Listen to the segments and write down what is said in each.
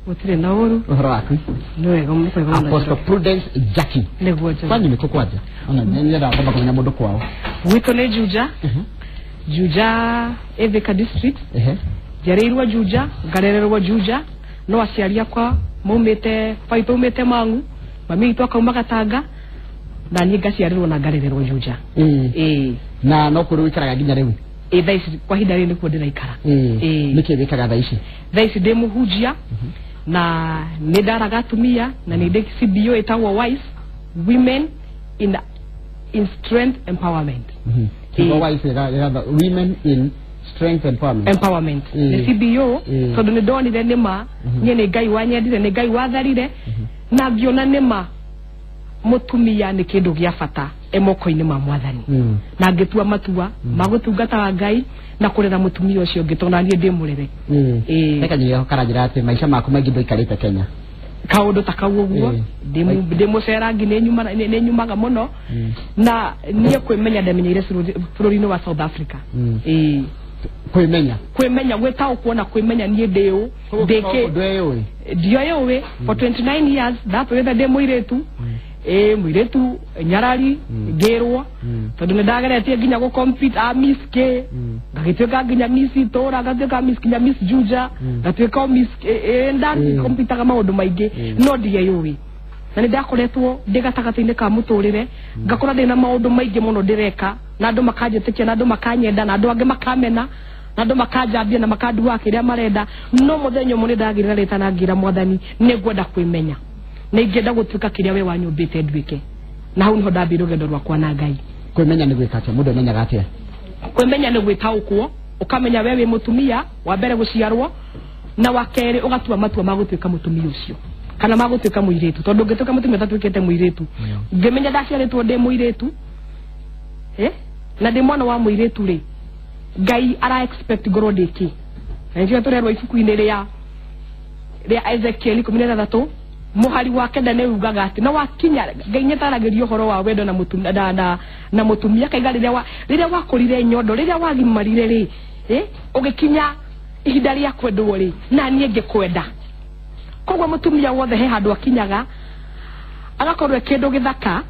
Gũtirĩ na ũru. Ũhoro waku? Nĩ wega mũno. Apostle Prudence Jackie. Nĩguo Njoroge. Kwanyu nĩ kũ kwanja? Ona nĩ nyendaga kwamba kũmenya mũndũ kwao. Gwitũ nĩ Juja. Juja Ithika district. Njiarĩirwo Juja, ngarererwo Juja, no aciari akwa maumĩte baitũ aumĩte Mang'u, mami witũ akauma Gatanga, na niĩ ngaciarĩrwo na ngarererwo Juja. Ĩĩ. Na no kũrĩ ũikaraga nginya rĩu? Ĩĩ, thaa ici kwa ihinda rĩrĩ nĩkuo ndĩraikara. Ĩĩ. Nĩkĩ wĩkaga thaa ici? Thaa ici ndĩ mũhunjia na nĩ ndaraga atumia na nĩ ndĩ CBO ĩtagwo WISE, Women in Strength Empowerment. Kiugo WISE Women in Strength Empowerment. Empowerment. Nĩ CBO tondũ nĩ ndonire nĩma niĩ nĩ Ngai wanyendire, nĩ Ngai watharire, na ngĩona nĩma mũtumia nĩ kĩndũ gĩa bata e moko-inĩ ma mwathani. Na ngĩtua matua ma gũtungataga Ngai na kũrera mũtumia ũcio ũngĩ tondũ niĩ ndĩ mũrere. Reke njuge karanjĩra atĩ maica maku maingĩ ndũikarĩte Kenya. Kaũndũ ta kau ũguo, ndĩ mũcerangi, nĩ nyumaga mũno, na niĩ kwĩmenya ndamenyeire bũrũri-inĩ wa South Africa. Kwĩmenya? Kwĩmenya, gwĩtaũkwo na kwĩmenya niĩ ndĩ ũ, ndĩ kĩ. Ndwĩyũĩ? Ndioyũĩ. For 29 years ndatũrĩte ndĩ mũirĩtu. Mũirĩtu nyarari ngĩrwo tondũ nĩ ndageretie nginya gũ compete a Miss K, ngagĩtuĩka nginya Miss itũra, ngatuĩka Miss nginya Miss Juja, ngatuĩka o Miss nda competaga maũndũ maingĩ, no ndiyũĩ. Na nĩ ndakoretwo ndĩ gatagatĩ-inĩ ka mũtũrĩre, ngakora ndĩ na maũndũ maingĩ mũno ndĩreka, na andũ makanjĩtĩkia, na andũ makanyenda, na andũ angĩ makamena, na andũ makanjambia na makanduaga kĩrĩa marenda. No mũthenya ũmwe nĩ ndagĩrĩra rĩta na ngĩra mwathani nĩ ngwenda kwĩmenya, nĩ ingĩenda gũtuĩka kĩrĩa we wanyũmbĩte nduĩke. Na hau nĩho ndambire rũgendo rwakwa na Ngai. Kwĩmenya nĩ gwĩka atĩa? Mũndũ amenyaga atĩa? Kwĩmenya nĩ gwĩtaũkwo, ũkamenya we wĩ mũtumia wa mbere gũciarwo, na wa kerĩ ũgatua matua ma gũtuĩka mũtumia ũcio kana ma gũtuĩka mũirĩtu, tondũ ũngĩtuĩka mũtumia ũtatuĩkĩte mũirĩtu. Ngĩmenya ndaciarĩtwo ndĩ mũirĩtu, na ndĩ mwana wa mũirĩtu rĩ, Ngai ara expect ngorwo ndĩ kĩ? Na nĩkĩo tũrerwo ibuku-inĩ rĩa Ezekiel 16 mũhari wa 9 nĩ ugaga atĩ no wakinya Ngai nĩataragĩria ũhoro wa wendo na mũtumia, na mũtumia akaiga rĩrĩa wakũrire nyondo, rĩrĩa wagimarire rĩ, ũgĩkinya ihinda rĩa kwendwo rĩ, na niĩ ngĩkwenda. Koguo mũtumia wothe he handũ akinyaga agakorwo e kĩndũ gĩthaka,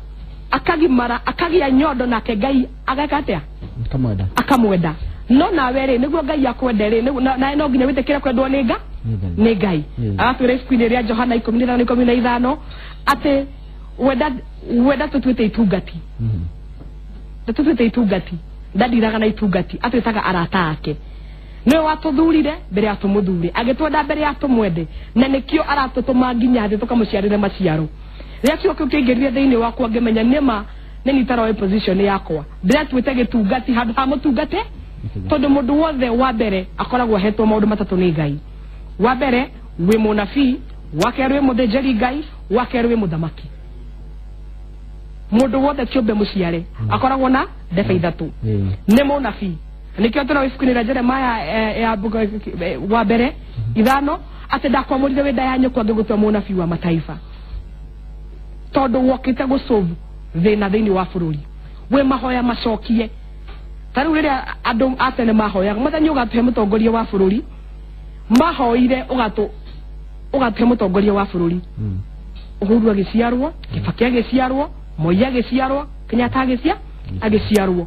akagimara, akagĩa nyondo, nake Ngai ageka atĩa? Akamwenda. Akamwenda. No nawe rĩ, nĩguo Ngai akwende rĩ, nawe no nginya wĩtĩkĩre kwendwo nĩ Ngai? Nĩ Ngai. Agatwĩra ibuku-inĩ rĩa Johana 15 15 atĩ wenda tũtuĩte itungati. Tũtuĩte itungati. Ndandiraga na itungati, atwĩtaga arata ake. Nĩwe watũthurire mbere ya tũmũthure, agĩtwenda mbere ya tũmwende, na nĩkĩo aratũtũma nginya thĩ tũkamũciarĩre maciaro. Rĩrĩa kiugo kĩu kĩaingĩrire thĩinĩ wakwa, ngĩmenya nĩma nĩ nitaroe position yakwa. Ndĩratuĩte gĩtungati handũ ha mũtungate, tondũ mũndũ wothe wa mbere akoragwo ahetwo maũndũ matatũ nĩ Ngai. Wa mbere wĩ mũnabii, wa kerĩ wĩ mũthĩnjĩri Ngai, wa kerĩ wĩ mũthamaki. Mũndũ wothe kĩũmbe mũciare akoragwo na ndebe ithatũ. Nĩ mũnabii, nĩkĩo tũrona ibuku-inĩ rĩa Jeremiah, ya wa mbere 5 atĩ ndakwamũrire wĩ nda ya nyũkwa ngĩgũtua mũnabii wa mataifa, tondũ wokĩte gũsolve thĩna thĩinĩ wa bũrũri. Wĩ mahoya macokie. Ta rĩu rĩrĩa andũ a tene mahoyaga mwathani ũgatũhe mũtongoria wa bũrũri, mahoire ũgatũhe mũtongoria wa bũrũri. Uhuru agĩciarwo, Kibaki agĩciarwo, Moi agĩciarwo, Kenyatta agĩciarwo.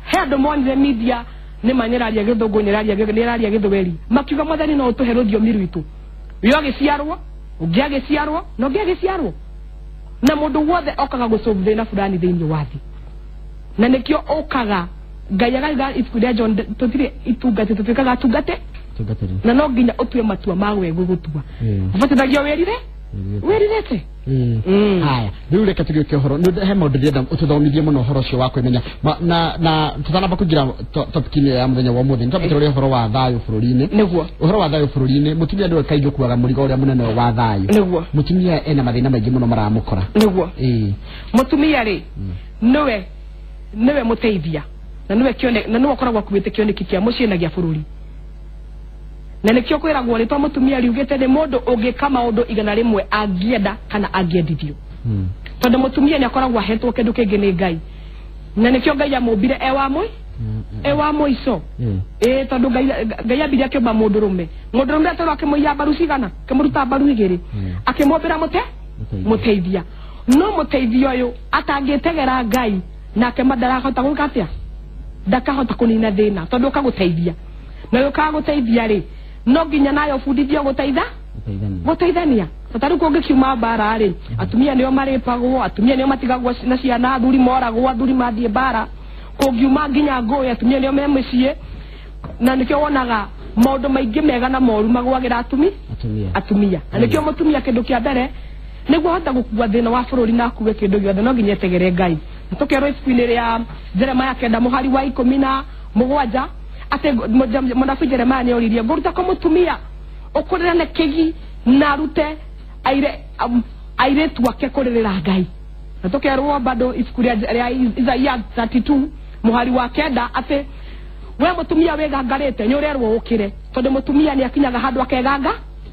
He andũ monire media nĩ ma nĩraria gĩthũngũ, nĩraria gĩthweri, makiuga mwathani no ũtũhe rũthiomi rwitũ. Ũyũ agĩciarwo, ũngĩ agĩciarwo, na ũngĩ agĩciarwo. Na mũndũ wothe okaga gũsolve thĩna fulani thĩinĩ wa thĩ. Na nĩkĩo ũkaga Ngai akauga ibuku rĩa John, tũtirĩ itungati, tũtuĩkaga atungate. Tungatĩri. Na no nginya ũtue matua ma we gũgũtua. Ũbatithagio wĩrire? Wĩrirĩte? Haya, rĩu reke tũgĩũke ũhoro. Nĩ he maũndũ ndĩrenda ũtũthomithie mũno ũhoro ũcio wa kwĩmenya. Na tũtanamba kũingĩra topic-inĩ ya mũthenya wa ũmũthĩ, nĩ twambe tũrore ũhoro wa thayũ bũrũri-inĩ. Nĩguo. Ũhoro wa thayũ bũrũri-inĩ, mũtumia nĩwe kaingĩ ũkuaga mũrigo ũrĩa mũnene wa thayũ. Nĩguo. Mũtumia ena mathĩna maingĩ mũno maramũkora. Nĩguo. Mũtumia rĩ, nĩwe mũteithia, na nĩwe kĩone, na nĩwe ũkoragwo akuĩte kĩoneki kĩa mũciĩ na gĩa bũrũri. Na nĩkĩo kwĩragwo rĩtwa mũtumia riugĩte nĩ mũndũ ũngĩka maũndũ 100 angĩenda kana angĩendithio. Tondũ mũtumia nĩ akoragwo ahetwo kĩndũ kĩngĩ nĩ Ngai. Na nĩkĩo Ngai amũmbire e wa E wa mũico. Ĩ tondũ Ngai ambire akĩũmba mũndũrũme. Mũndũrũme atwarwo akĩmũiya mbaru cigana? Akĩmũruta mbaru igĩrĩ. Akĩmũmbĩra mũteithia. No mũteithia ũyũ atangĩtegera Ngai nake ndarahota gwĩka atĩa? Ndakahota kũnina thĩna tondũ ũkagũteithia. Na ũkagũteithia rĩ, no nginya nayo ũbundithio gũteitha? Gũteithania. Ta rĩu kũngĩkiuma mbara rĩ, atumia nĩo marĩpagwo, atumia nĩo matigagwo na ciana, athuri moragwo, athuri mathiĩ mbara. Kũngiuma nginya ngũĩ, atumia nĩo me mũciĩ. Na nĩkĩo wonaga maũndũ maingĩ mega na moru magwagĩra atumia. Na nĩkĩo mũtumia kĩndũ kĩa mbere nĩguo ahote gũkua thĩna wa bũrũri na akue kĩndũ gĩothe no nginya etegere Ngai. Na tũkerwo ibuku-inĩ rĩa Jeremiah 9 mũhari wa 17 atĩ mũnabii Jeremiah nĩoririe ngũruta kũ mũtumia ũkũrĩra na kĩgi na arute airĩtu ake kũrĩrĩra Ngai. Na tũkerwo bado ibuku rĩa Isaiah 32 mũhari wa 9 atĩ we mũtumia wĩgangarĩte nĩ ũrerwo ũkĩre tondũ mũtumia nĩ akinyaga handũ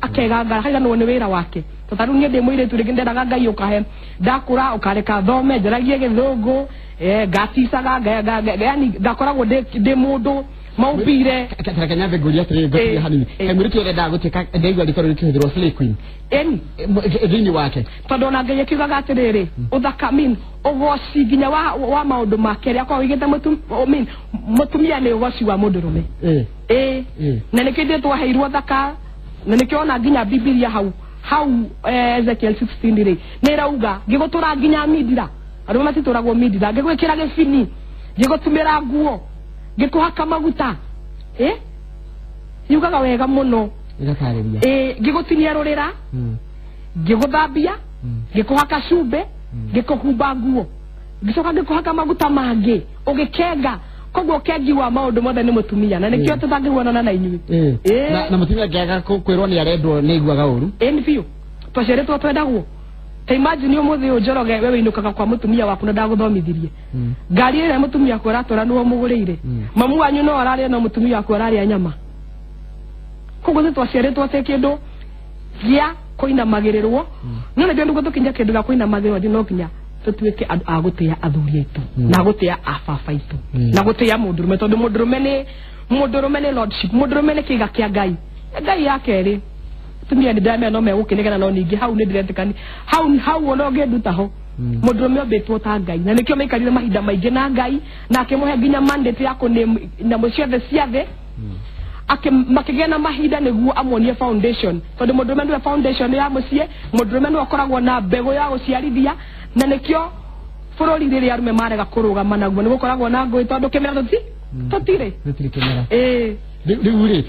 akegangara akaiganwo nĩ wĩra wake. Tondũ rĩu niĩ ndĩ mũirĩtu rĩngĩ ndendaga Ngai ũkahe ndakũra ũkareka thome njaragie gĩthũngũ, ngaticaga, yani ngakoragwo ndĩ mũndũ maumbire. Reke nyambe ngũrie atĩrĩrĩ, ngũtige hanini. Mũirĩtu ũrĩa endaga gũtuĩka ndaigua rĩtwa rĩu rĩkĩhũthĩrwo Slay Queen. Ĩni. Thĩinĩ wake. Tondũ ona Ngai akiugaga atĩrĩrĩ, ũthaka mean ũgoci nginya wa maũndũ make rĩa akorwo wĩigĩte mũtumia nĩ ũgoci wa mũndũrũme. Ĩ. Na nĩkĩo ithuĩ twaheirwo thaka, na nĩkĩo ona nginya Bibilia hau Ezekiel 16 rĩ nĩ ĩrauga ngĩgũtũra nginya mindira, arũme matitũragwo mindira, ngĩgwĩkĩra gĩbini, ngĩgũtumĩra nguo, ngĩkũhaka maguta. Yugaga wega mũno. Ĩgatarĩria. Ngĩgũtinia rũrĩra, ngĩgũthambia, ngĩkũhaka cumbĩ, ngĩkũhumba nguo, ngĩcoka ngĩkũhaka maguta mangĩ, ũgĩkenga. Koguo kengi wa maũndũ mothe nĩ mũtumia, na nĩkĩo tũtangĩhuanana na inyuĩ. Na mũtumia angĩaga kwĩrwo nĩ arendwo nĩ aiguaga ũru. Ĩ nĩ biũ. Twaciarĩtwo twendagwo. Ta imagine ũmũthĩ ũyũ Njoroge we wĩinũkaga kwa mũtumia waku na ndagũthomithirie. Ngari ĩrĩa mũtumia waku aratwara nĩwe ũmũgũrĩire. Mamu wanyu no ararĩa no mũtumia waku ararĩa nyama. Koguo ithuĩ twaciarĩtwo atĩ kĩndũ gĩa kũinamagĩrĩrwo. No nĩguo nĩguo tũkinye kĩndũ gĩa kũinamagĩrĩrwo no nginya tũtuĩke andũ a gũtĩĩa athuri aitũ na gũtĩĩa ababa aitũ na gũtĩĩa mũndũrũme tondũ mũndũrũme nĩ lordship, mũndũrũme nĩ kĩga kĩa Ngai. Ngai ya kerĩ atumia nĩ ndĩramenya no megũkĩnegena no ningĩ hau nĩ ndĩretĩkani hau ona ũngĩnduta ho mũndũrũme ombĩtwo ta Ngai na nĩkĩo maikarire mahinda maingĩ na Ngai na akĩmũhe nginya mandate ya kũname nyamũ ciothe cia thĩ. Makĩgĩa na mahinda nĩguo amuonie foundation tondũ mũndũrũme nĩwe foundation ya mũciĩ, mũndũrũme nĩwe ũkoragwo na mbegũ ya gũciarithia na nĩkĩo bũrũri rĩrĩa arũme marega kũrũgama naguo nĩgũkoragwo na ngũĩ tondũ kĩmera tũtirĩ. Tũtirĩ kĩmera. Rĩu rĩ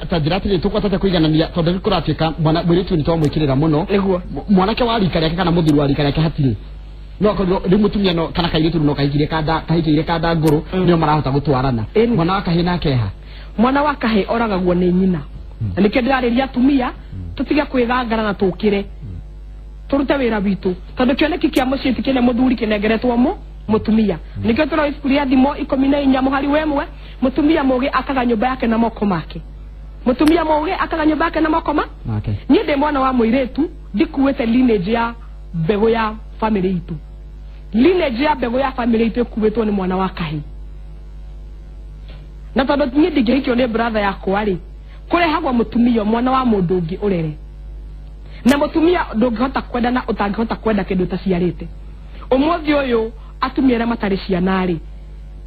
ta njĩra atĩrĩ tũkũhota kũiganania tondũ nĩ kũratuĩka mũirĩtu nĩ twamwĩkĩrĩra mũno. Nĩguo. Mwanake wa rika rĩake kana mũthuri wa rika rĩake hatirĩ. No akorwo rĩu mũtumia no kana kairĩtu no kahikire kanda ngũrũ nĩo marahota gũtwarana. Mwana wa kahĩ nake ha? Mwana wa kahĩ oragagwo nĩ nyina. Na nĩkĩo ndĩrarĩria atumia tũtige kwĩgangara na tũkĩre. Tũrute wĩra witũ tondũ kĩoneki kĩa mũciĩ ti kĩnene mũthuri kĩnengeretwo mũtumia. Nĩkĩo tũroĩ ibuku rĩa Thimo 14 mũhari wa 1 mũtumia mũũgĩ akaga nyũmba yake na moko make. Mũtumia mũũgĩ akaga nyũmba yake na moko make. Niĩ ndĩ mwana wa mũirĩtu ndikuĩte lineage ya mbegũ ya family itũ. Lineage ya mbegũ ya family itũ ĩkuĩtwo nĩ mwana wa kahĩ. Na tondũ niĩ ndingĩhikio nĩ brother yakwa rĩ, kũrehagwo mũtumia mwana wa mũndũ ũngĩ ũrere. Na mũtumia ndũngĩhota kwenda na ũtangĩhota kwenda kĩndũ ũtaciarĩte. Ũmũthĩ ũyũ atumia arĩa matarĩ ciana rĩ,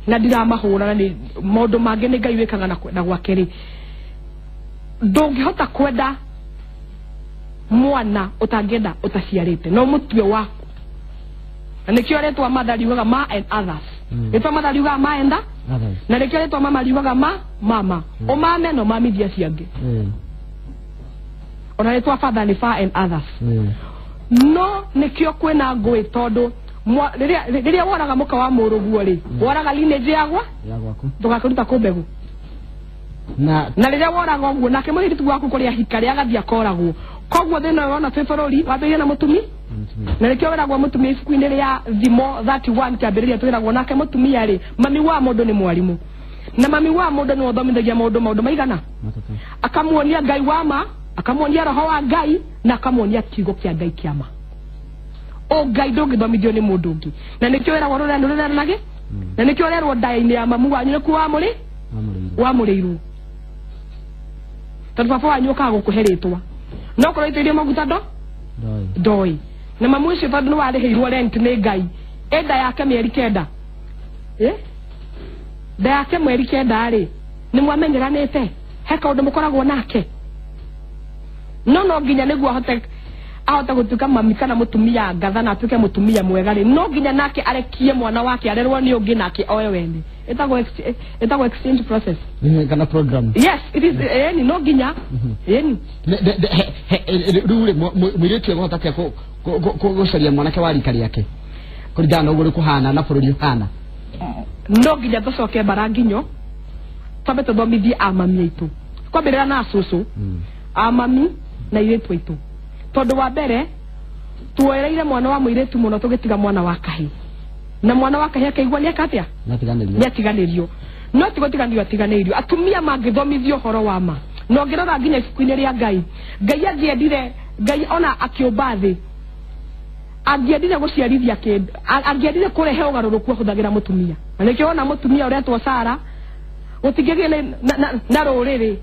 na ndiramahũra na nĩ maũndũ mangĩ nĩ Ngai wĩkaga na kwenda gwake rĩ, ndũngĩhota kwenda mwana ũtangĩenda ũtaciarĩte no mũtue waku. Na nĩkĩo rĩtwa mother riugaga ma and others. Rĩtwa mother riugaga ma and others. Na nĩkĩo rĩtwa mama riugaga ma mama. Ũmame no mamithie acio angĩ. Ona rĩtwa father nĩ fa and others. No nĩkĩo kwĩna ngũĩ tondũ rĩrĩa woraga mũka wa mũrũguo rĩ, woraga lineage yagwa gwaku ndũgakĩruta kũ mbegũ. Na rĩrĩa woraga ũguo nake mũirĩtu waku kũrĩa hika rĩ agathiĩ akoragwo. Koguo thĩna ũyũ wona twĩ bũrũri wambĩrĩria na mũtumia. Na nĩkĩo wĩragwo mũtumia ibuku-inĩ rĩa Thimo 31 kĩambĩrĩria twĩragwo nake mũtumia rĩ, mami wa mũndũ nĩ mwarimũ. Na mami wa mũndũ nĩwe ũthomithagia mũndũ maũndũ maigana. Akamuonia Ngai wa ma, akamuonia roho wa Ngai na akamuonia kiugo kĩa Ngai kĩa ma. O Ngai ndũngĩthomithio nĩ mũndũ ũngĩ. Na nĩkĩo wĩragwo rũrenda rũrenda Na nĩkĩo ũrerwo nda-inĩ ya mamu wanyu nĩkuo wamũrĩirwo. Tondũ baba wanyu ũkaga gũkũhe rĩtwa. No korwo itĩirie maguta ndoi. Na mamu ũcio tondũ nĩwarĩhĩirwo rent nĩ Ngai. Enda yake mĩeri 9. Nda yake mweri 9 rĩ, nĩ mwamenyeranĩte. He kaũndũ mũkoragwo nake. No nginya nĩguo ahote gũtuĩka mami kana mũtumia ngatha na atuĩke mũtumia mwega rĩ, no nginya nake arekie mwana wake arerwo nĩ ũngĩ nake oe wene. Ĩtagwo exchange process. Kana program. Yes, it is. Ĩni no nginya. Ĩni. Rĩu rĩ, mũirĩtu egũhota atĩa gũcaria mwanake wa rika rĩake kũringana na ũguo kũhana na bũrũri ũhana? No nginya tũcoke mbara nginyo twambe tũthomithie amami aitũ. Kwambĩrĩra na cũcũ, amami na airĩtu aitũ. Tondũ wa mbere tuoereire mwana wa mũirĩtu mũno tũgĩtiga mwana wa kahĩĩ. Na mwana wa kahĩĩ akaigua nĩeka atĩa? Nĩatiganĩrio. No ti gũtiganĩrio atiganĩirio. Atumia mangĩthomithio ũhoro wa ma. Na ũngĩrora nginya ibuku-inĩ rĩa Ngai, Ngai angĩendire, Ngai ona akĩũmba thĩ, angĩendire gũciarithia kĩndũ, angĩendire kũrehe ũgarũrũku ahũthagĩra mũtumia. Na nĩkĩo wona mũtumia ũretwo Sara, gũtingĩgĩa na rũrĩrĩ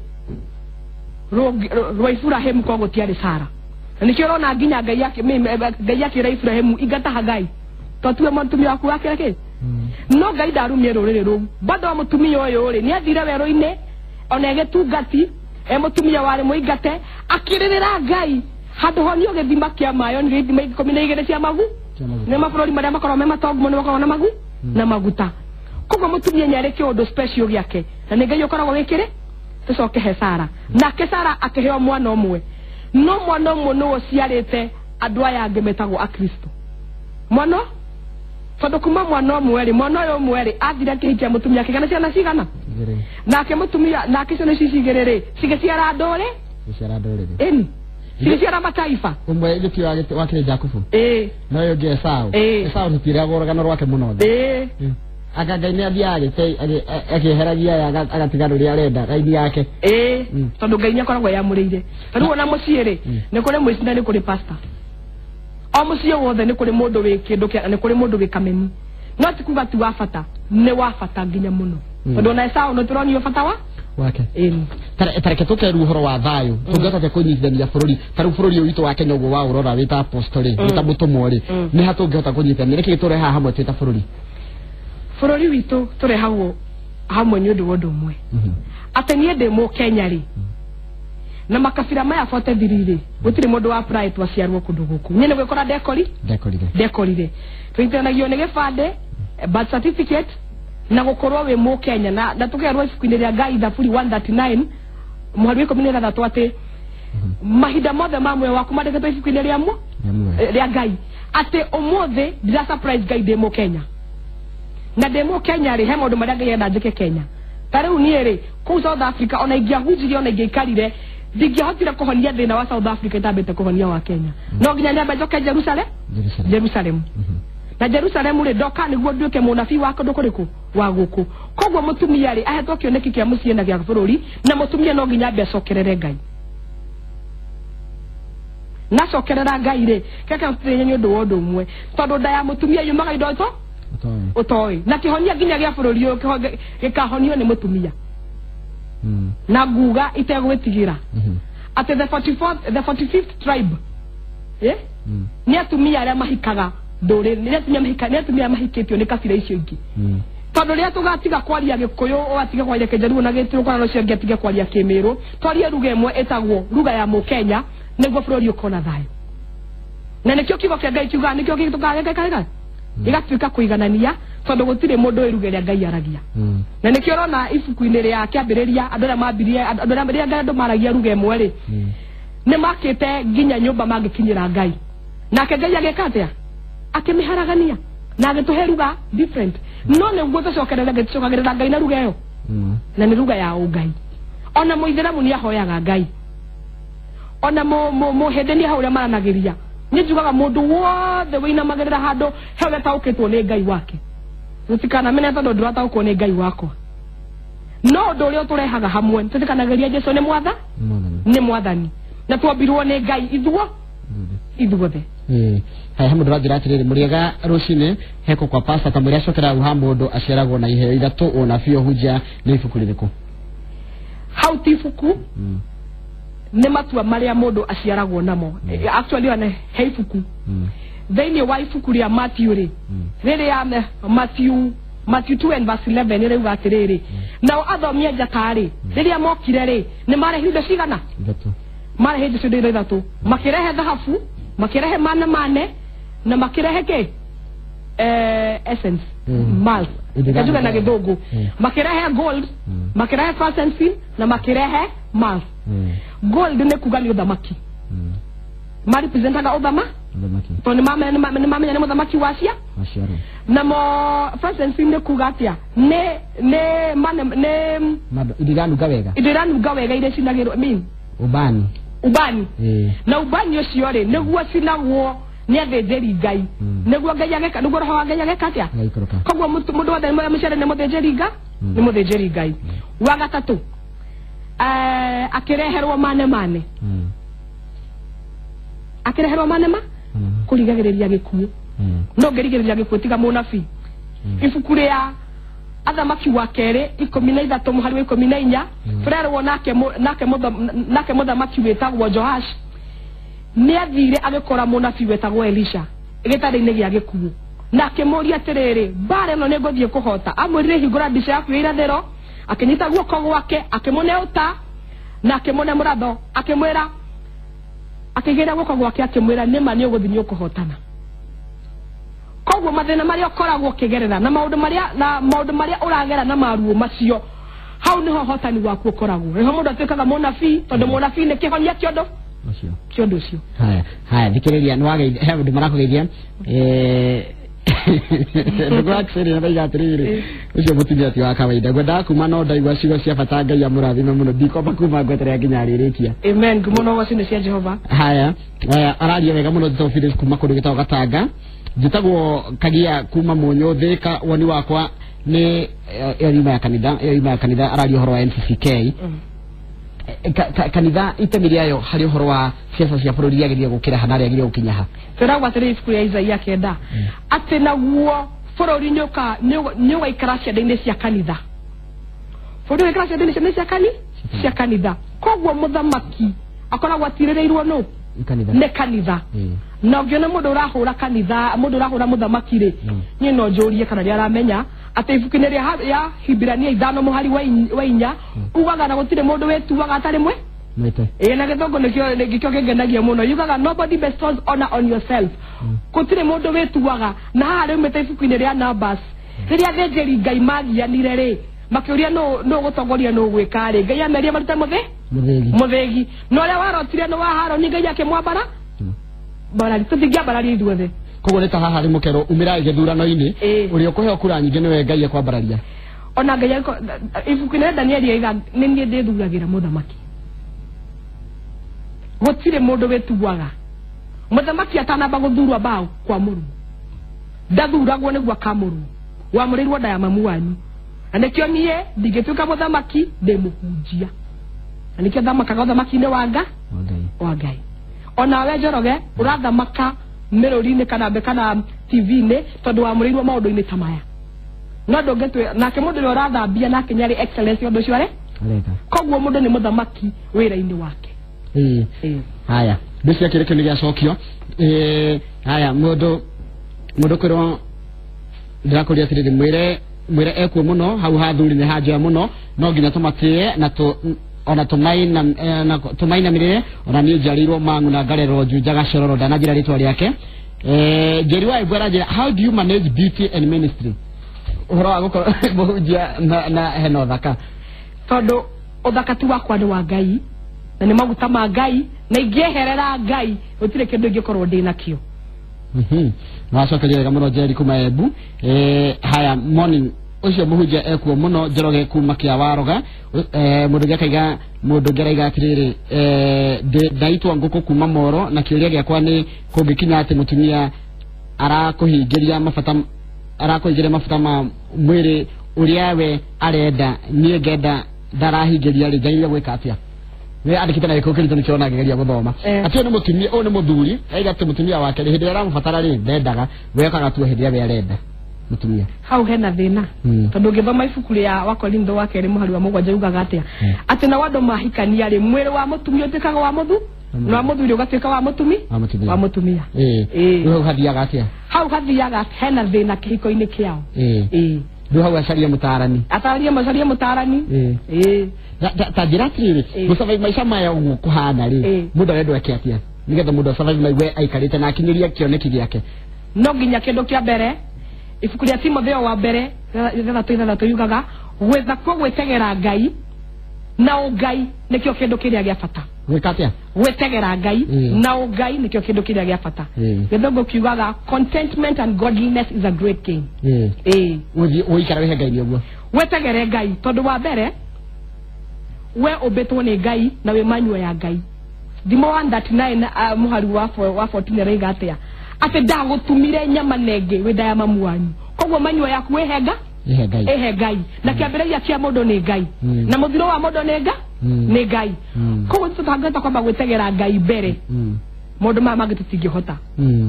rwa Iburahĩmu korwo gũtiarĩ Sara. Na nĩkĩo ũrona nginya Ngai akĩra Iburahĩmu, ingata Hagai, totue mũtumia waku wakĩra kĩ? No Ngai ndarumie rũrĩrĩ rũu. Bado wa mũtumia ũyũ rĩ, nĩathire werũ-inĩ ona egĩtungati, e mũtumia warĩ mũingate, akĩrĩrĩra Ngai. Handũ honio gĩthima kĩa maĩ, onire ithima 12 cia magu. Nĩ mabũrũri marĩa makoragwo me matongu mũno makoragwo na magu na maguta. Koguo mũtumia nĩarĩ kĩũndũ special gĩake, na nĩ Ngai ũkoragwo wĩkĩrĩ. Tũcoke he Sara. Nake Sara akĩheo mwana ũmwe. No mwana ũmwe nĩwe ũciarĩte andũ aya angĩ metagwo Akristo. Mwana tondũ kuma mwana ũmwe rĩ, mwana ũyũ ũmwe rĩ, athire akĩhikia mũtumia akĩgĩa ciana cigana? Nake mũtumia, nake ciana ici igĩrĩ rĩ, cigĩciara ndũrĩ? Cigĩciara ndũrĩrĩ. Ĩni. Cigĩciara mataifa. Ũmwe gĩtio wakĩrĩ Jakubu. No ũyũ ũngĩ Esau. Esau tũtiragwo rũgano rwake mũno. Anga Ngai nĩathiaga akĩeheragia aya agatiga rũrĩa arenda raini yake. Tondũ Ngai nĩakoragwo eyamũrĩire. Rĩu ona mũciĩ rĩ, nĩ kũrĩ mũici na nĩ kũrĩ pastor. O mũciĩ wothe nĩ kũrĩ mũndũ wĩ kĩndũ kĩa, nĩ kũrĩ mũndũ wĩ kameni. No ti kuga ti wa bata, nĩ wa bata nginya mũno. Tondũ ona Esau nĩ tũronio bata wa wake. Tareke tũkeru ũhoro wa thayũ, tũngĩhota atĩa kũnyitithania bũrũri? Ta rĩu bũrũri ũyũ witũ wa Kenya ũguo waũrora wĩ ta apostle rĩ, wĩ ta mũtũmwo rĩ, nĩ ha tũngĩhota kũnyitithania? Nĩkĩ tũrehaga hamwe twĩ ta bũrũri? Bũrũri witũ tũrehagwo hamwe nĩ ũndũ wa ũndũ ũmwe. Atĩ niĩ ndĩ Mũkenya rĩ, na makabira maya 43 rĩ, gũtirĩ mũndũ wa pride twaciarwo kũndũ gũkũ. Niĩ nĩ gwĩkora ndekorire. Tũnyitithanagio nĩ gĩbandĩ, birth certificate, na gũkorwo wĩ Mũkenya. Na tũkerwo ibuku-inĩ rĩa Ngai Thaburi 139 mũhari wa 16 atĩ mahinda mothe ma muoyo waku mandĩkĩtwo ibuku-inĩ rĩa Ngai. Atĩ ũmũthĩ ndira surprise Ngai ndĩ Mũkenya. Na ndĩ Mũkenya rĩ, he maũndũ marĩa Ngai enda njĩke Kenya. Ta rĩu niĩ rĩ, kũu South Africa ona ingĩahunjirie ona ingĩaikarire, ndingĩahotire kũhonia thĩna wa South Africa itambĩte kũhonia wa Kenya. No nginya nyambe njoke Jerusalem. Na Jerusalem rĩ, ndoka nĩguo nduĩke mũnabii wa kũndũ kũrĩkũ? Wa gũkũ. Koguo mũtumia rĩ, ahetwo kĩoneki kĩa mũciĩ na gĩa bũrũri, na mũtumia no nginya ambe acokerere Ngai. Na cokerera Ngai rĩ, keke tũthĩnye nĩ ũndũ wa ũndũ ũmwe. Tondũ nda ya mũtumia yumaga indo ũtoĩ. Na kĩhonia nginya gĩa bũrũri ũyũ gĩkahonio nĩ mũtumia. Na nguga itegwĩtigĩra. Atĩ the 44th, the 45th tribe, nĩ atumia arĩa mahikaga ndũrĩrĩ, nĩ atumia mahika, nĩ atumia mahikĩtio nĩ kabira icio ingĩ. Tondũ rĩrĩa tũgatiga kwaria Gĩkũyũ, ũgatiga kwaria Kĩjaruo na Gĩturũkana na ũcio ũngĩ atige kwaria Kĩmĩrũ, twarie ruga ĩmwe ĩtagwo ruga ya Mũkenya, nĩguo bũrũri ũkona thayũ. Na nĩkĩo kiugo kĩa Ngai kiugaga, nĩkĩo gĩtũkaga gĩgatuĩka kũiganania, tondũ gũtirĩ mũndũ ũĩ ruga ĩrĩa Ngai aragia. Na nĩkĩo ũrona ibuku-inĩ rĩa kĩambĩrĩria, andũ arĩa mambirie, andũ arĩa rĩrĩa andũ maragia ruga ĩmwe rĩ, nĩ makĩte nginya nyũmba mangĩkinyĩra Ngai. Nake Ngai agĩka atĩa? Akĩmĩharagania na agĩtũhe ruga different. No nĩguo tũcokerere Ngai, tũcokagĩrĩra Ngai na ruga ĩyo. Na nĩ ruga ya ũngai. Ona mũithĩramu nĩahoyaga Ngai. Ona mũhĩndĩ nĩaho ũrĩa maranagĩria. Niĩ njugaga mũndũ wothe wĩinamagĩrĩra handũ he ũrĩa ũtaũkĩtwo nĩ Ngai wake. Tũtikanamene tondũ ndũrataũkwo nĩ Ngai wakwa. No ũndũ ũrĩa ũtũrehaga hamwe, tũtikanagĩria Jesũ nĩ mwathani. Na twombirwo nĩ Ngai ithuo. Ithuothe. Haya, he mũndũ ũranjĩra atĩrĩrĩ, mũrĩega rũcinĩ, heko kwa pasta ta mũrĩa acokera ha mũndũ aciaragwo na iheo ithatũ, ũnabii, ũhunjia, nĩ ibuku rĩrĩkũ? Hau ti ibuku, nĩ matua marĩa mũndũ aciaragwo namo. Actually ona he ibuku thĩinĩ wa ibuku rĩa Matthew rĩ, rĩrĩa Matthew 2 and verse 11 rĩuga atĩrĩrĩ, nao athomi a njata rĩ, rĩrĩa mokire rĩ, nĩ marehire indo cigana? Ithatũ. Marehe indo ithatũ. Makĩrehe thahabu, makĩrehe mane mane, na makĩrehe kĩ? Essence, malt. Njuge na gĩthũngũ. Makĩrehe gold, makĩrehe frankincense, na makĩrehe malt. Gold nĩ kuga nĩ ũthamaki. Marepresentaga ũthamaki. Tondũ nĩ mamenya nĩ mũthamaki wa cia. Namo frankincense nĩ kuga atĩa? Nĩ indo iranunga wega. Indo iranunga wega iria cinagĩrwo, mean ubani. Ubani. Na ubani ũcio rĩ, nĩguo cinagwo nĩ athĩnjĩri Ngai. Nĩguo Ngai ageka, nĩguo roho wa Ngai ageka atĩa? Koguo mũndũ wothe mũciare nĩ mũthĩnjĩri Ngai, nĩ mũthĩnjĩri Ngai. Wa gatatũ, akĩreherwo mane mane. Akĩreherwo mane ma kũrigagĩrĩria gĩkuũ. No ngĩrigĩrĩria gĩkuũ tiga mũnabii. Ibuku rĩa athamaki wa kerĩ 13 mũhari wa 14, tũrerwo nake mũthamaki wĩtagwo Joash nĩ athire agĩkora mũnabii wetagwo Elisha gĩtarĩ-inĩ gĩa gĩkuũ, na akĩmũria atĩrĩrĩ, mbara ĩno nĩ ngũthiĩ kũhota? Amwĩrire hingũra ndica yaku ya irathĩro, akĩnyita guoko gwake, akĩmũne ũta na akĩmũne mũratho, akĩmwĩra, akĩigĩrĩra guoko gwake akĩmwĩra, nĩma nĩ ũgũthiĩ nĩ ũkũhotana. Koguo mathĩna marĩa ũkoragwo ũkĩgerera na maũndũ marĩa ũragera na maruo macio, hau nĩho ũhotani waku ũkoragwo. Nĩho mũndũ atuĩkaga mũnabii, tondũ mũnabii nĩ kĩhonia kĩa ũndũ ũcio. Haya, thikĩrĩria, nĩ he mũndũ marakũgeithia. Ndũgakĩrĩ na ndaiga atĩrĩrĩ, ũcio mũtumia ti wa kawaida. Ngwendaga kuma no ndaigua ciugo cia bata, Ngai amũrathime mũno, ndikomba kuma ngweterera nginya arĩrĩkia. Amen. Ngumo na ũgoci nĩ cia Jehova. Haya, araria wega mũno njĩtagwo Phyllis kuma kũndũ gĩtagwo Gatanga. Njĩtagwo Kagia kuma Mũnyũ Thĩka. Woni wakwa nĩ ĩyo yuma ya kanitha, ĩyo yuma ya kanitha, araria ũhoro wa NCCK. Kanitha itemi rĩayo harĩ ũhoro wa ciaca cia bũrũri rĩagĩrĩire gũkĩra ha na rĩagĩrĩire gũkinya ha? Tũragwo atĩrĩ ibuku rĩa Isaia 9 atĩ naguo bũrũri nĩ ũgaikara ciande-inĩ cia kanitha. Bũrũri ũgaikara ciande-inĩ cia kanitha. Koguo mũthamaki akoragwo atirĩrĩirwo nũ? Nĩ kanitha. Na ũngĩona mũndũ ũrahũra kanitha, mũndũ ũrahũra mũthamaki rĩ, niĩ no njũrie kana nĩ aramenya atĩ ibuku-inĩ rĩa Hibirania 5 mũhari wa 4 ugaga na gũtirĩ mũndũ wĩtuaga atarĩ mwe. Na gĩthũngũ nĩkĩo kĩngenagia mũno. Yugaga nobody bestows honor on yourself. Gũtirĩ mũndũ wĩtuaga. Na haha rĩumĩte ibuku-inĩ rĩa Numbers, rĩrĩa athĩnjĩri Ngai mathianire rĩ, makĩũria nũ gũtongoria nũ gwĩka rĩ, Ngai amerie marute mũthĩgi. Na ũrĩa warotire nĩ wa Harũni, Ngai akĩmwambara mbarari. Tũtingĩambararia ithuothe. Koguo nĩ ta haha rĩ mũkerwo umĩrai gĩthurano-inĩ, ũrĩa ũkũheo kura nyingĩ nĩwe Ngai ekwambararia. Ona Ngai ibuku-inĩ rĩa Danieli oiga nĩ niĩ ndĩthuragĩra mũthamaki. Gũtirĩ mũndũ wĩtuaga. Mũthamaki atanamba gũthurwo bao kwamũrwo, ndathuragwo nĩguo akamũrwo, wamũrĩirwo nda ya mamu wanyu. Na nĩkĩo niĩ ndingĩtuĩka mũthamaki, ndĩ mũhunjia. Na nĩkĩo thamakaga ũthamaki-inĩ wa Ngai. Ona we Njoroge ũrathamaka mĩrũri-inĩ kana TV-inĩ tondũ wamũrĩirwo maũndũ-inĩ ta maya. No ndũngĩtwĩ nake mũndũ ũrĩa ũrathambia nake nĩ arĩ excellence ũndũ ũcio arĩ. Koguo mũndũ nĩ mũthamaki wĩra-inĩ wake. Haya, mbeca kĩrĩ kĩu nĩ gĩacokio. Haya, mũndũ kwĩrwo ndĩrakũria atĩrĩrĩ, mwĩre ekuo mũno hau hathuri nĩ hanjoya mũno, no nginya tũmatĩe na ona tũmainamĩrĩre. Ona niĩ njiarĩirwo Mang'u na ngarerwo Juja Gacororo, ndananjĩra rĩtwa rĩake. Njeri wa Embu aranjĩra, how do you manage beauty and ministry? Ũhoro wa gũkorwo mũhunjia na hena ũthaka. Tondũ ũthaka ti wakwa nĩ wa Ngai, na nĩ maguta ma Ngai, na ingĩeherera Ngai gũtirĩ kĩndũ ingĩkorwo ndĩ nakĩo. Nĩwacokeria wega mũno Njeri kuma Embu. Haya, morning, ũcio mũhunjia ekuo mũno Njoroge kuma kĩa Waroga. Mũndũ ũngĩ akaiga, mũndũ ũngĩ araiga atĩrĩrĩ, ndaitwo ngũkũ kuma Moro, na kĩũria gĩakwa nĩ kũngĩkinya atĩ mũtumia arakũhingĩria mabata ma mwĩrĩ ũrĩa we arenda, niĩ ngenda ndarahingĩria rĩ, njagĩrĩire gwĩka atĩa? Nĩ andĩkĩte na gĩkũyũ kĩritũ nĩkĩo ona ngĩgeria gũthoma. Atĩ ũyũ nĩ mũtumia, ũyũ nĩ mũthuri, aiga atĩ mũtumia wake rĩ, hĩndĩ ĩrĩa aramũbatara rĩ, ndendaga, we okaga tu hĩndĩ ĩrĩa we arenda. Mũtumia. Hau hena thĩna. Tondũ ũngĩthoma ibuku rĩa Wakorintho wa kerĩ mũhari wa 7 yugaga atĩa? Atĩ nao andũ mahikania rĩ, mwĩrĩ wa mũtumia ũtuĩkaga wa mũthu, na wa mũthuri ũgatuĩka wa mũtumi, wa mũtumia. Rĩu hau hathiaga atĩa? Hau hathiaga hena thĩna kĩhiko-inĩ kĩao. Rĩu hau acarie mũtaarani. Acarie mũtaarani. Ta njĩra atĩrĩrĩ, gũsurvive maica maya ũguo kũhana rĩ, mũndũ arendwo eke atĩa? Nĩgetha mũndũ asurvive na aigue aikarĩte na akinyĩrie kĩoneki gĩake. No nginya kĩndũ kĩa mbere, ibuku rĩa Timotheo wa mbere 6:6 yugaga gwĩtha kuo gwĩtegera Ngai na ũngai nĩkĩo kĩndũ kĩrĩa gĩa bata. Gwĩka atĩa? Gwĩtegera Ngai na ũngai nĩkĩo kĩndũ kĩrĩa gĩa bata. Gĩthũngũ kiugaga contentment and godliness is a great gain. Ũthiĩ ũikara wĩhe Ngai nĩguo. Wĩtegere Ngai tondũ wa mbere we ũmbĩtwo nĩ Ngai na wĩ manyua ya Ngai. Thimo 139 mũhari wa 14 ĩraiga atĩa? Atĩ ndagũtumire nyama nenge wĩ nda ya mamu wanyu. Koguo manyua yaku wĩhe Ngai. Ĩhe Ngai. Na kĩambĩrĩria kĩa mũndũ nĩ Ngai. Na mũthiro wa mũndũ nĩ Ngai. Nĩ Ngai. Koguo tũtangĩhota kwamba gwĩtegera Ngai mbere. Maũndũ maya mangĩ tũtingĩhota.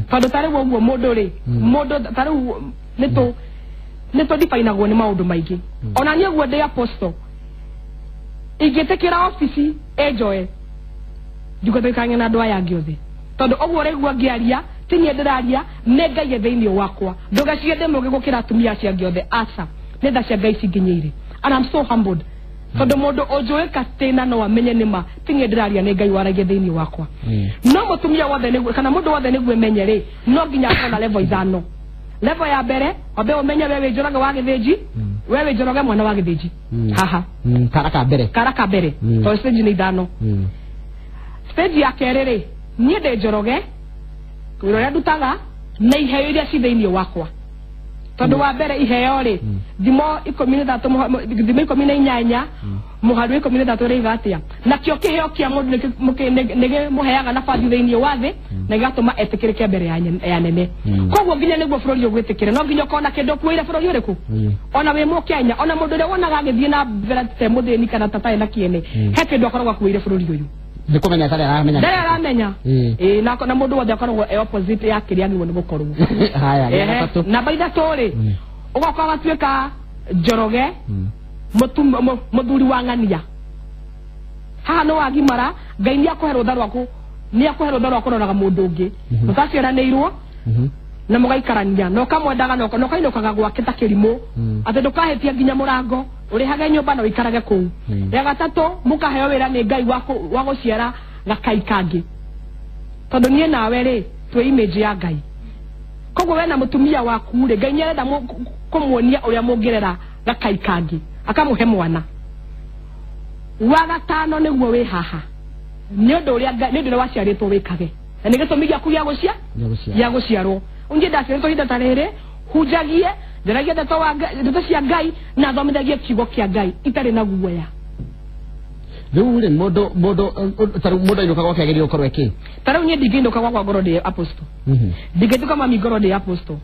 Tondũ ta rĩu ũguo mũndũ rĩ, mũndũ ta rĩu nĩtũ definagwo nĩ maũndũ maingĩ. Ona niĩ ũguo ndĩ apostle. Ingĩtĩkĩra obici ĩnjoe ndingĩtũikania na andũ aya angĩ othe. Tondũ ũguo ũraigua ngĩaria, ti niĩ ndĩraria, nĩ Ngai e thĩinĩ wakwa. Ndũgecirie ndĩ mũũgĩ gũkĩra atumia acio angĩ othe, aca. Nĩ tha cia Ngai cinginyĩire. And I'm so humbled. Tondũ mũndũ ũnjũĩ katĩna no amenye nĩ ma, ti niĩ ndĩraria, nĩ Ngai waragia thĩinĩ wakwa. No mũtumia wothe nĩguo, kana mũndũ wothe nĩguo emenye rĩ, no nginya akorwo na level 5. Level ya mbere, wambe ũmenye we wĩ Njoroge wa Gĩthĩnji, we wĩ Njoroge mwana wa Gĩthĩnji. Haha. Kara ka mbere. Kara ka mbere. Tondũ stage nĩ 5. Stage ya kerĩ rĩ, niĩ ndĩ Njoroge, wĩra ũrĩa ndutaga na iheo iria ci thĩinĩ wakwa. Tondũ wa mbere iheo rĩ, thimo 13, thimo 18, mũhari wa 13 rĩiga atĩa? Nakĩo kĩheo kĩa mũndũ nĩkĩmũheaga nabathi thĩinĩ wa thĩ na gĩgatũma etĩkĩrĩke mbere ya nene. Koguo nginya nĩguo bũrũri ũgwĩtĩkĩre, no nginya ũkorwo na kĩndũ ũkuĩire bũrũri ũrĩkũ? Ona wĩ Mũkenya, ona mũndũ ũrĩa wonaga agĩthiĩ na mbere ta mũthĩni kana ta tarĩ na kĩene, he kĩndũ akoragwo akuĩire bũrũri ũyũ. Nĩ kũmenya tarĩ aramenya. Ndarĩ aramenya. Na mũndũ wothe akoragwo e opposite ya kĩrĩa agĩrĩirwo nĩ gũkorwo. Haya, gĩa gatatũ. Namba 3 rĩ, ũgoka ũgatuĩka Njoroge, mũthuri wa ng'ania. Haha nĩ wagimara, Ngai nĩ akũhe rũtha rwaku, nĩ akũhe rũtha rwa kũroraga mũndũ ũngĩ. Mũtaciaranĩirwo na mũgaikarania, na ũkamwendaga na ũkainũkaga gwake ta kĩrimũ. Atĩ ndũkahĩtia nginya mũrango, ũrĩhage nyũmba na ũikarage kũu. Ya gatatũ, mũkaheo wĩra nĩ Ngai wa gũciara gakai kangĩ. Tondũ niĩ nawe rĩ, twĩ image ya Ngai. Koguo we na mũtumia waku rĩ, Ngai nĩarenda kũmuonia ũrĩa mũngĩrera gakai kangĩ, akamũhe mwana. Wa gatano nĩguo wĩ haha. Nĩ ũndũ ũrĩa Ngai, nĩ ũndũ ũrĩa waciarĩtwo wĩkage. Na nĩ gĩtũmi gĩaku gĩa gĩa gũciarwo. Ũngĩ ndaciarĩtwo ihinda ta rĩrĩ, hunjagie, njaragie ndeto cia Ngai na thomithagie kiugo kĩa Ngai itarĩ na guoya. Rĩu rĩ, mũndũ ainũkaga gwake agĩrĩirwo gũkorwo ekĩ? Ta rĩu niĩ ndingĩinũka gwakwa ngorwo ndĩ apostle. Ndingĩtuĩka mami ngorwo ndĩ apostle.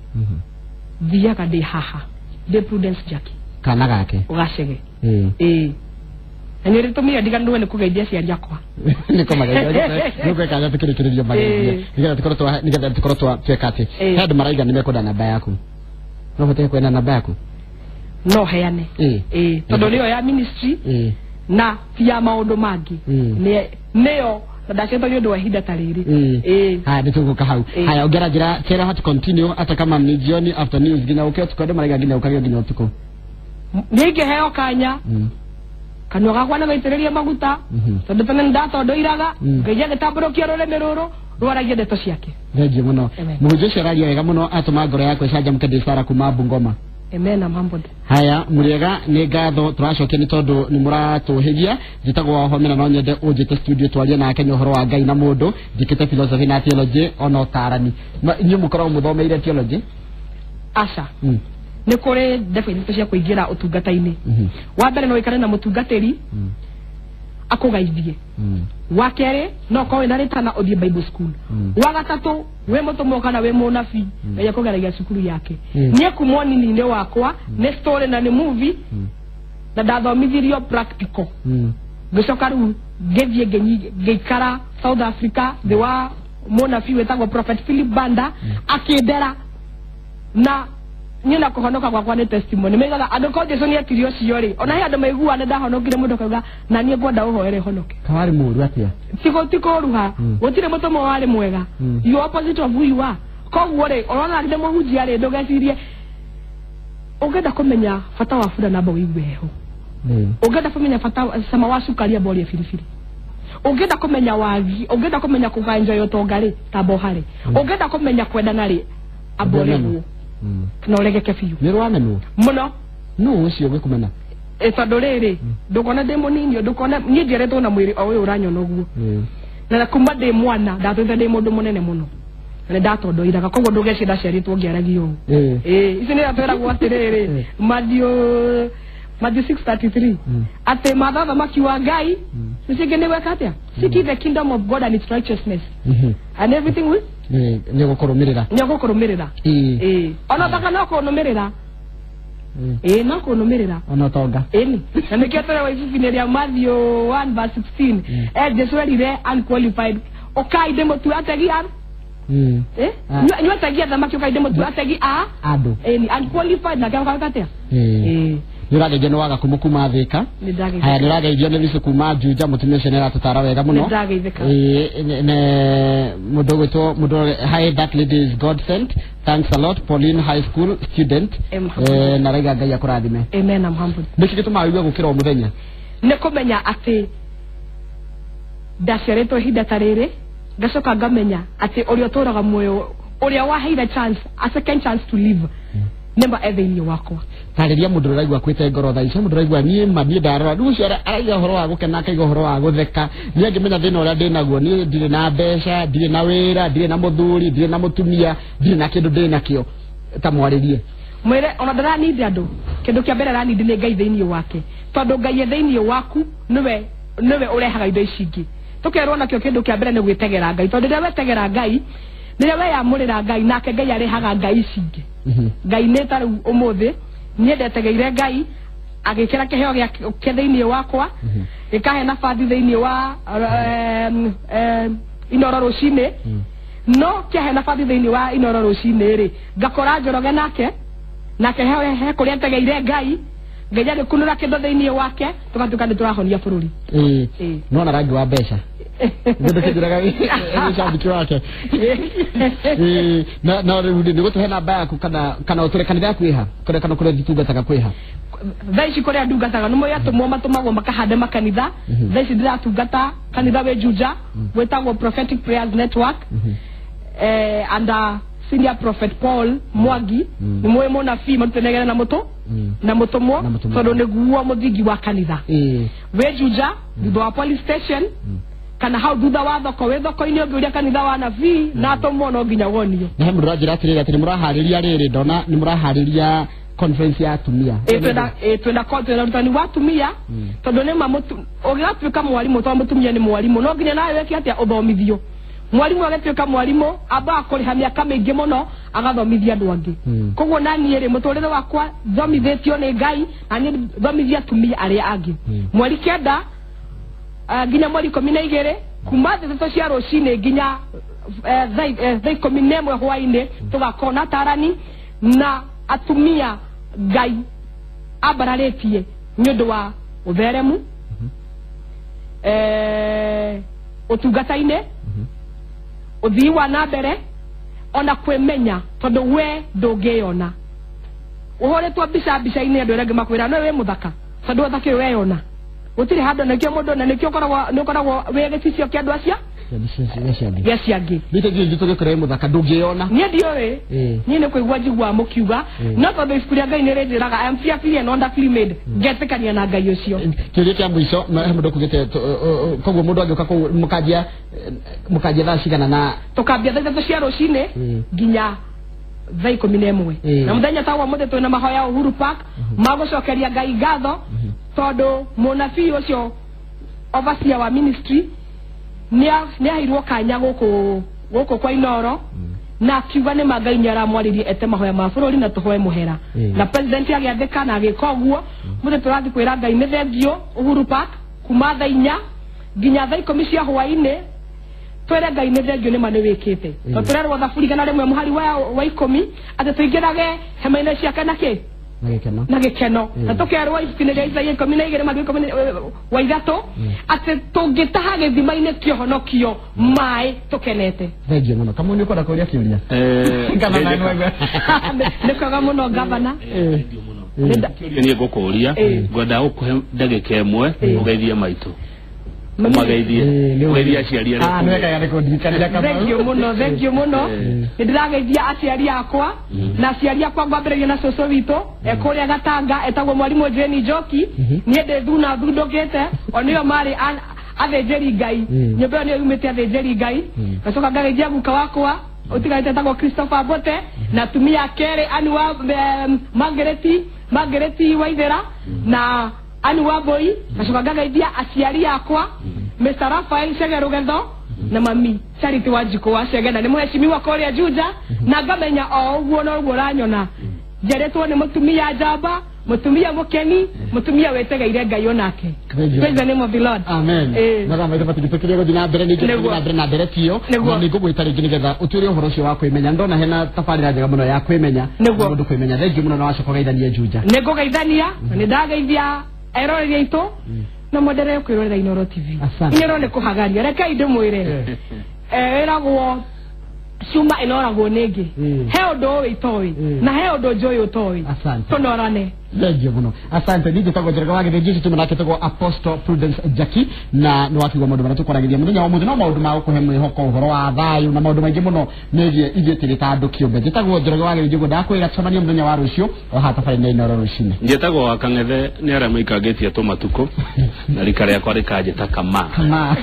Thiaga ndĩ haha, ndĩ Prudence Jackie. Kana gake. Ũgacege. Na nĩ rĩtũmire ndiganĩrwo nĩ kũgeithia aciari akwa. Nĩ kũmageithia. Nĩ gwĩka atĩa tũkĩrĩkĩrĩria mageithia. Nĩgetha tũkorwo tweka atĩ. He andũ maraiga nĩ mekwenda namba yaku. No ũhote kwenda namba yaku? No heane. Tondũ nĩyo ya ministry na ti ya maũndũ mangĩ. Nĩyo na ndaciĩtwo nĩ ũndũ wa ihinda ta rĩrĩ. Haya, nĩ tũgũka hau. Haya, ũngĩara njĩra tell her to continue hata kama ni jioni after news nginya ũke ũtukũ, andũ maraiga nginya ũkagĩo nginya ũtukũ. Niĩ ingĩheo kanya, kanua gakwa nĩ gaitĩrĩrie maguta, tondũ tene nĩndatondoiraga, Ngai agĩtambũrũkia rũrĩmĩ rũrũ rwaragie ndeto ciake. Thengiũ mũno. Mũhunjia ũcio araria wega mũno, atũma ngoro yakwa ĩcanjamũke. Ndĩ Sara kuma Bungoma. Amen, I'm humbled. Haya, mũrĩega, nĩ ngatho tũracokia nĩ tondũ nĩ mũratũhĩgia. Njĩtagwo Wahomera, no nyende ũnjĩte studio twarie nake nĩ ũhoro wa Ngai na mũndũ. Njĩkĩte philosophy na theology ona ũtarani. Inyuĩ mũkoragwo mũthomeire theology? Aca. Nĩ kũrĩ ndebo ithatũ cia kũingĩra ũtungata-inĩ. Wa mbere no ũikare na mũtungatĩri akũgeithie. Wa kerĩ no ũkorwo wĩna rĩtana ũthiĩ Bible school. Wa gatatũ wĩ mũtũmwo kana wĩ mũnabii Ngai akũgeragia cukuru yake. Niĩ kuma ũnini-inĩ wakwa nĩ story na nĩ movie na ndathomithirio practical. Ngĩcoka rĩu Ngĩthiĩ ngĩikara South Africa thĩ wa mũnabii wĩtagwo Prophet Philip Banda akĩndera na niĩ na kũhonoka gwakwa nĩ testimony maigaga andũ ko Jesu nĩ etirie ũcio rĩ ona he andũ maiguaga nĩ ndahonokire mũndũ akauga na niĩ ngwenda ũhoere honoke. Kawarĩ mũru atĩa? Ti kũruha gũtirĩ mũtũmwo warĩ mwega. You opposite of who you are. Koguo rĩ ũrona ndĩ mũhunjia rĩ ndũgecirie ũngĩenda kũmenya bata wa bura namba ũigue heho. Ũngĩenda kũmenya bata cama wa cukari amba ũrĩe biribiri. Ũngĩenda kũmenya wagi, ũngĩenda kũmenya kũganjoya ũtonga rĩ tamba ũhare. Ũngĩenda kũmenya kwendana rĩ amba ũregwo na ũregeke biũ. Nĩ rwamenwo mũno. Nũ ũcio ũgĩkũmena? Tondũ rĩrĩ ndũkone ndĩ mũnini ndũkone niĩ njiarĩtwo na mwĩrĩ o ũyũ ũranyona ũguo na kuma ndĩ mwana ndatũĩte ndĩ mũndũ mũnene mũno na nĩndatondoiraga koguo ndũgeciria ndaciarĩtwo ngĩaragia ũũ. Ici nĩ twĩragwo atĩrĩrĩ Matthew 6:33 atĩ matha thamaki wa Ngai cingĩ nĩ gwĩka atĩa? Seek ye the kingdom of God and its righteousness and everything will nĩ gũkũrũmĩrĩra. Nĩ gũkũrũmĩrĩra. Ona thaka no kũnũmĩrĩra. No kũnũmĩrĩra. Ona ũtonga. Ĩni. Na nĩkĩo tũrewa ibuku-inĩ rĩa Matthew 1 verse 16 Jesu erire unqualified ũkai ndĩmũtue ategi a inyuĩ ategi a thamaki ũkai ndĩmũtue ategi a andũ. Ĩni unqualified nake akauga atĩa? Nĩ ũrageithio nĩ waga kuma kuma Thĩka. Haya nĩ ũrageithio nĩ Lucy kuma Juja mũtumia ũcio nĩ aratũtara wega mũno. Mũndũ ũgwĩtwo mũndũ hi that lady is God sent. Thanks a lot Pauline High School student. Na raiga Ngai akũrathime. Amen. I'm humbled. Nĩkĩ gĩtũmaga ũigue gũkĩra o mũthenya? Nĩ kũmenya atĩ ndaciarĩtwo ihinda ta rĩrĩ ngacoka ngamenya atĩ ũrĩa ũtũraga muoyo ũrĩa waheire chance a second chance to live nĩma e thĩinĩ wakwa. Tarĩria mũndũ ũraigua kwĩte ngoro thaa ici mũndũ ũraigua niĩ ma niĩ ndarora rĩu ũcio araiga ũhoro wa gũkena akaiga ũhoro wa gũtheka niĩ angĩmenya thĩna ũrĩa ndĩnaguo niĩ ndirĩ na mbeca ndirĩ na wĩra ndirĩ na mũthuri ndirĩ na mũtumia ndirĩ na kĩndũ ndĩ nakĩo ta mwarĩrie mwĩre ona ndaranindi andũ kĩndũ kĩa mbere aranindi nĩ Ngai thĩinĩ wake tondũ Ngai e thĩinĩ waku nĩwe ũrehaga indo ici ingĩ tũkerwo nakĩo kĩndũ kĩa mbere nĩ gwĩtegera Ngai tondũ rĩrĩa wetegera Ngai rĩrĩa weyamũrĩra Ngai nake Ngai arehaga Ngai ici ingĩ. Ngai nĩ ta rĩu ũmũthĩ niĩ ndetegeire Ngai agĩkĩra kĩheo gĩake thĩinĩ wakwa gĩkahe nabathi thĩinĩ wa Inoro rũcinĩ no kĩahe nabathi thĩinĩ wa Inoro rũcinĩ rĩ ngakora Njoroge nake he kũrĩa ntegeire Ngai Ngai agĩkunũra kĩndũ thĩinĩ wake tũgatuĩka nĩ tũrahonia bũrũri. Nona rangi wa mbeca nĩ kĩnjĩraga gĩcambĩki wake. Na rĩu nĩ gũtũhe namba yaku kana ũtũre kanitha yaku ĩha kũrĩa kana kũrĩa ndungataga kwĩha? Thaa ici kũrĩa ndungataga nĩ moĩ atũmwo matũmagwo makahande makanitha. Thaa ici ndĩratungata kanitha wĩ Juja wĩtagwo Prophetic Prayers Network under Senior Prophet Paul Mwangi nĩ mũĩ mũnabii marutĩnegere na mũtũ na mũtũmwo tondũ nĩguo mũthingi wa kanitha wĩ Juja thutha wa police station kana hau thutha wa thoko wĩ thoko-inĩ ũngĩũria kanitha wa nabii na atũmwo no nginya wonio. Na he mũndũ ũranjĩra atĩrĩrĩ atĩ nĩ mũraharĩria rĩrĩ ndona nĩ mũraharĩria conference ya atumia. Twenda ũrutani wa atumia tondũ nĩ ma ũgĩgatuĩka mwarimũ tondũ mũtumia nĩ mwarimũ no nginya nawe wĩke atĩa ũthomithio. Mwarimu agĩtuĩka mwarimũ ambaga kũrĩha mĩaka mĩingĩ mũno agathomithia andũ angĩ. Koguo na niĩ rĩ mũtũrĩre wakwa thomithĩtio nĩ Ngai na niĩ thomithia atumia arĩa angĩ. Mweri 9 nginya mweri 12 kuma 3 cia rũcinĩ nginya thaa 11 hwainĩ tũgakorwo na atarani na atumia Ngai ambararĩtie nĩ ũndũ wa ũtheremu ũtungata-inĩ ũthii wa na mbere ona kwĩmenya tondũ we ndũngĩyona ũhũrĩtwo mbica mbica-inĩ andũ arĩa angĩ makwĩra no wĩ mũthaka tondũ ũthaka ũyũ weyona gũtirĩ handũ nĩkĩo mũndũ na nĩkĩo ũkoragwo wĩ gĩcicio kĩa andũ acio gĩa ciangĩ. Nĩkĩo njũĩ tũgĩkora wĩ mũthaka ndũngĩyona. Niĩ ndiũĩ niĩ nĩ kũigua njiguaga mũkiuga no tondũ ibuku rĩa Ngai nĩ rĩnjĩraga I am fearfully and wonderfully made ngetĩkania na Ngai ũcio. Kĩũria kĩa mũico he mũndũ ũkugĩte koguo mũndũ angĩũka kũu mũkanjia thaa cigana na tũkambia thaa 3 cia rũcinĩ nginya thaa 11 na mũthenya ta wa ũmũthĩ twĩna mahoya Uhuru Park magũcokeria Ngai ngatho tondũ mũnabii ũcio overseer wa ministry nĩ aheirwo kanya gũkũ kwa Inoro na akiuga nĩ ma Ngai nĩ aramwarĩrie ete mahoya ma bũrũri na tũhoe mũhera na president agĩathĩka na agĩka ũguo. Mũthĩ tũrathiĩ kwĩra Ngai nĩ thengio Uhuru Park kuma thaa 4 nginya thaa 10 cia hwainĩ twere Ngai nĩ thengio nĩ ma nĩ wĩkĩte. To tũrerwo thaburi kana rĩmwe mũhari wa 10 atĩ tũingĩrage hema-inĩ ciake na kĩ? Na gĩkeno. Na gĩkeno. Na tũkerwo ibuku-inĩ rĩa Isaia 12 mũhari wa 13 atĩ tũngĩtaha gĩthima-inĩ kĩa ũhonokio maĩ tũkenete. Thengio mũno. Kamau nĩ ũkwenda kũria kĩũria? Gavana nĩ waigua. Nĩ kwega mũno gavana. Thengio mũno. Kĩũria niĩ ngũkũria, ngwenda gũkũhe ndagĩka ĩmwe ũgeithie maitũ. Ũmageithie. Ũgeithie aciari arĩa. Nĩ wega nĩ kũndirikania Kamau. Thengio mũno, thengio mũno. Nĩ ndĩrageithia aciari akwa na aciari akwa ngwambĩrĩria na cũcũ witũ ekũrĩa Gatanga etagwo mwarimũ Jane Njoki. Niĩ ndĩ thuna thundũkĩte o nĩo marĩ athĩnjĩri Ngai. Nyũmba ĩyo nĩyo yumĩte athĩnjĩri Ngai. Ngacoka ngageithia guka wakwa ũtigarĩte etagwo Christopher Mbote na atumia kerĩ Anne wa Margaret Waithera na Anne wa Mbui. Ngacoka ngageithia aciari akwa Mr. Raphael Chege Rugetho na mami Charity Wanjikũ wa Chege na nĩ mũheshimiwa kũrĩa Juja na ngamenya o ũguo noguo ũranyona njeretwo nĩ mũtumia njamba, mũtumia mũkeni, mũtumia wĩtegeire Ngai onake. Praise the name of the Lord. Amen. Mathaa maitũ matigĩtũkĩrie gũthiĩ na mbere ningĩ tũthiĩ na mbere na ndereti ĩyo. Na nĩngũgwĩta rĩngĩ nĩgetha ũtuĩre ũhoro ũcio wa kwĩmenya. Ndona hena tabarĩra njega mũno ya kwĩmenya. Mũndũ kwĩmenya. Thengiũ mũno na wacoka ũgeithanie Juja. Nĩngũgeithania na nĩndageithia eroreri aitũ na mwenderee kwĩrorera Inooro TV. Inooro nĩ kũhagaria. Rekei ndĩmwĩre. Ĩragwo cuma ĩnoragwo nĩ ĩngĩ. He ũndũ ũĩ itoĩ na he ũndũ njũĩ ũtoĩ. Tũnorane. Thengio mũno. Asante. Niĩ njĩtagwo Njoroge wa Gĩthĩnji, ũcio tuma nake etagwo Apostle Prudence Jackie na nĩ wakigua maũndũ marĩa tũkwaragĩria mũthenya wa ũmũthĩ no maũndũ ma gũkũhe mwĩhoko ũhoro wa thayũ na maũndũ maingĩ mũno megiĩ ithuĩ tũrĩ ta andũ kĩũmbe. Njĩtagwo Njoroge wa Gĩthĩnji, ũguo ndakwĩra tũcemanie mũthenya wa rũciũ o haha tabarĩra Inooro rũcinĩ. Njĩtagwo wa Kang'ethe nĩ arĩa maikangĩtie tũmatukũ na rika rĩakwa rĩkanjĩta Kama. Kama.